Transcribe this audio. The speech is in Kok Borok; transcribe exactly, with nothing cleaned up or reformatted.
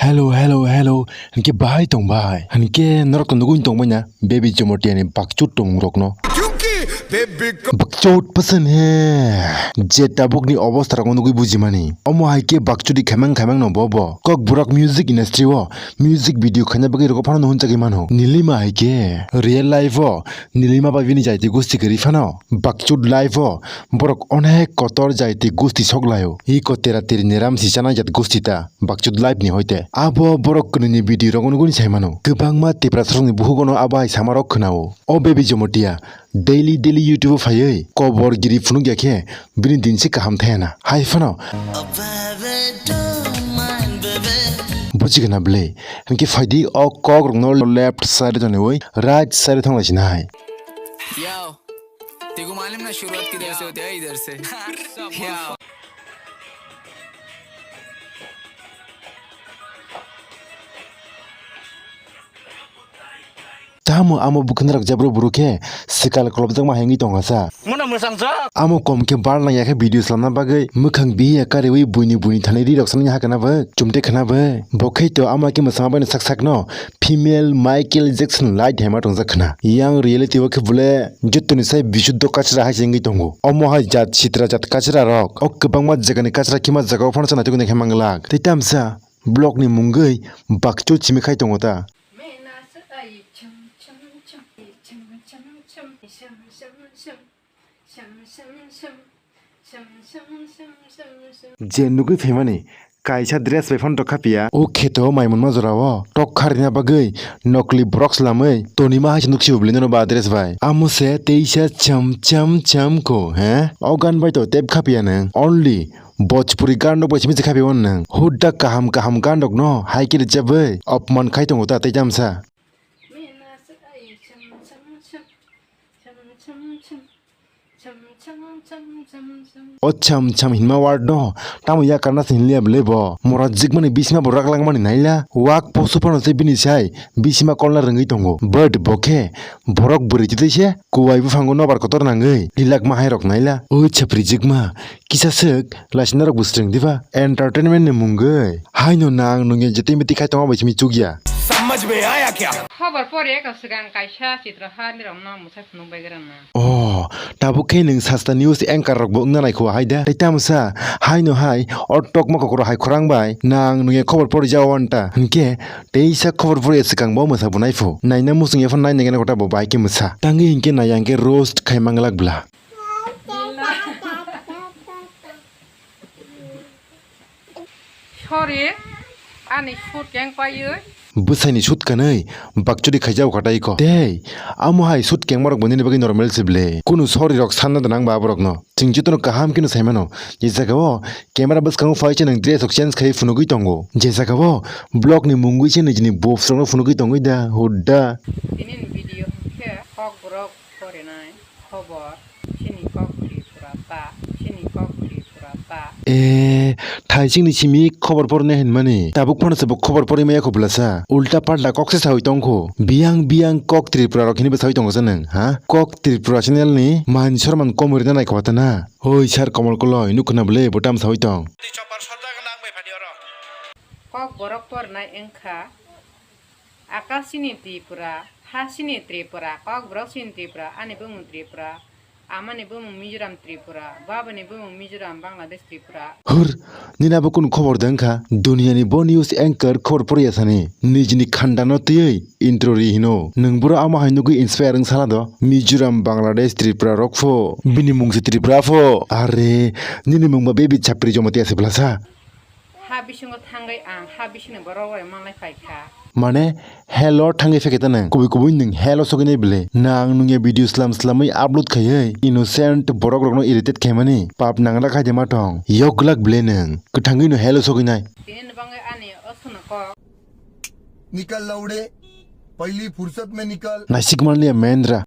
Hello, hello, hello. Hinkhe bahai tong bai? Hinkhe norok to nugui tong bai na? Baby Jomotiani bakchut tong rokno. Bakchut pasan he. Je tabukni obostha rokno nugui bujimani. Omo hai khe bakchudi khaimang khaimang no bo bo. Kokborok music industry o music video khaina bagwi rogo phano hunchagwi mano. Nilima hai khe real life o Nilima bai bini jaiti gusti kwrwi phano. Bakchut life o borok onek kotor jaiti gusti sok laio. Iko tera teri neram si chana jat gusti ta. Bakchut life ni hoite. Abo borok kwnwi ni video rogo nugui sai mano. Kwbangma Tiprasarokni buhugono abo hai samarok khwnao. O Baby Jomotia daily daily YouTube o phaiwi kobor giri phunuk ya khe bini din se kaham thaya na. Hai phano. Bujikha na bwle? Hinkhe phaidi o kok rokno left side o tonwi right side o thanglaisi nai. Yo, तेरे को मालूम ना शुरुआत किधर से होती है? इधर से। Yo. Tamo amo bwkhwnarok jabro buru khe swkal kolobjakma hai wngwi tongkha sa. Mona mwsang jak. Amo kom khe bar nangya khe video slamna bagwi mwkhang biya kariwi buini buini thani ri rok sanani hakana bo chumte khana bo. Bo khe to amo khe mwsama bai sak sak no female Michael Jackson light hema tongjak khna. Yang reality o khe bole jotoni sai bisuddo kachra hai se wngwi tongo. Omo hai jat sitra jat kachra rok o kwbangma jagani kachra khima jaga o phano chana tongwi khe manglak. Tei tamsa blog ni mungwi bakchut simi khai tongo ta. Je nugwi phaimani kaisa dress bai phano tokha piya. O kheto mai munma jorao tok kharina bagwi nokli borok slamwi tonima hai se nuksibo bwlai nono ba dress bai. Amo se teisa cham cham cham kho he. O gan bai to tep kha piya nang. Only Bhojpuri gan rok bai simi se kha piya nang. Hudda kaham kaham gan rok no hai khe rwchabwi opman khai tongo ta tei tamsa. O cham cham hinma word no tamo yakarna se hinliya bwle bo. Mora jikmani bisima bo raklangmani naila. Wak posu phano se bini sai bisima kolna rwngwi tongo. But bo khe borok bwrwi twi se kuwai buphango nobar kotor nangwi lilakma hai rok naila. O chapri jikma kisa swk laisina rok bo swrwng diba entertainment ni mungwi. Haino nang nungya jete miti khai tongma bai simi chukya. समझ में आया क्या? Khobor pore eko swkang kaisa Chitraha ni rok no mwsai phunuk bai gra na. Oh, tabuk khe nwng sasta news anchor rok bo wngna naikhu hai da. Tei tamsa haino hai o tokma kokoro hai khorang bai nang nungya khobor pori ja wanta. Hinkhe teisa khobor pori swkang bo mwsa bo naiphu. Naina muchung ya phano nai nai gana kota bo bai khe mwsa. Tangwi hinkhe nai ang khe roast khai manglak bla. Sorry, ani sut keng paiwi. Bwsaini sut kanwi bakchuri khaijao khatai ko. Tei amo hai sut kengma rok bo nini bagwi normal se ble. Kunu sorry rok sanna da nang ba borok no. Chwng jotono kaham khe no sai mano. Je jaga o camera bwskango phai se nwng dress rok change khai phunugwi tongo. Je jaga o blog ni mungwi se nijini boobs rok no phunugwi tongwi da hudda. Tini ni video hwnkhe kok borok porinai. Khobor, chini kok Tripura ta, chini kok Tripura ta. E, thaisingni simi khobor porne hinmani. Tabuk phano se bo khobor pori maya kho bwlasa. Ulta palta kok se sawi tongkho. Biyang biyang kok Tripura rok hinwi bo sawi tongo se nwng, ha? Kok Tripura channel ni man sorman komorina naikho ta na. Hoi sir Komol Koloi, nuk khna bwle bo tam sawi tong. Kok borok pornai wngkha. Akasini Tripura, hasini Tripura, kokborok sini Tripura, ani bumung Tripura, amani bumung Mizoram Tripura, babani bumung Mizoram Bangladesh Tripura. Hur, nini abo kunu khobor da wngkha? Duniani bo news anchor khobor poriya sani, nijini khandano twiwi intro ri hino. Nwng boro amo hai nugwi inspire wng sala do? Mizoram, Bangladesh, Tripura rok pho, bini mung se Tripura pho. Are, nini mung ba Baby Chapri Jomotia se bwlasa? Ha bisingo thangwi ang ha bisingni borok bai manlai phaikha. Mane, hell o thangwi phaikhe ta nwng? Kubui kubui nwng hell o sogwi nai bwle? Nang nungya video slam slamwi upload khaiwi innocent borok rokno irritate khaimani pap nangra khai de ma thong? Yok glak bwle nwng? Kwthangwi no hell o sogwi nai. Tini ni bagwi ani o swngo kok. निकल लौड़े, पहली फुर्सत में निकल। Naisik manliya Mahendra,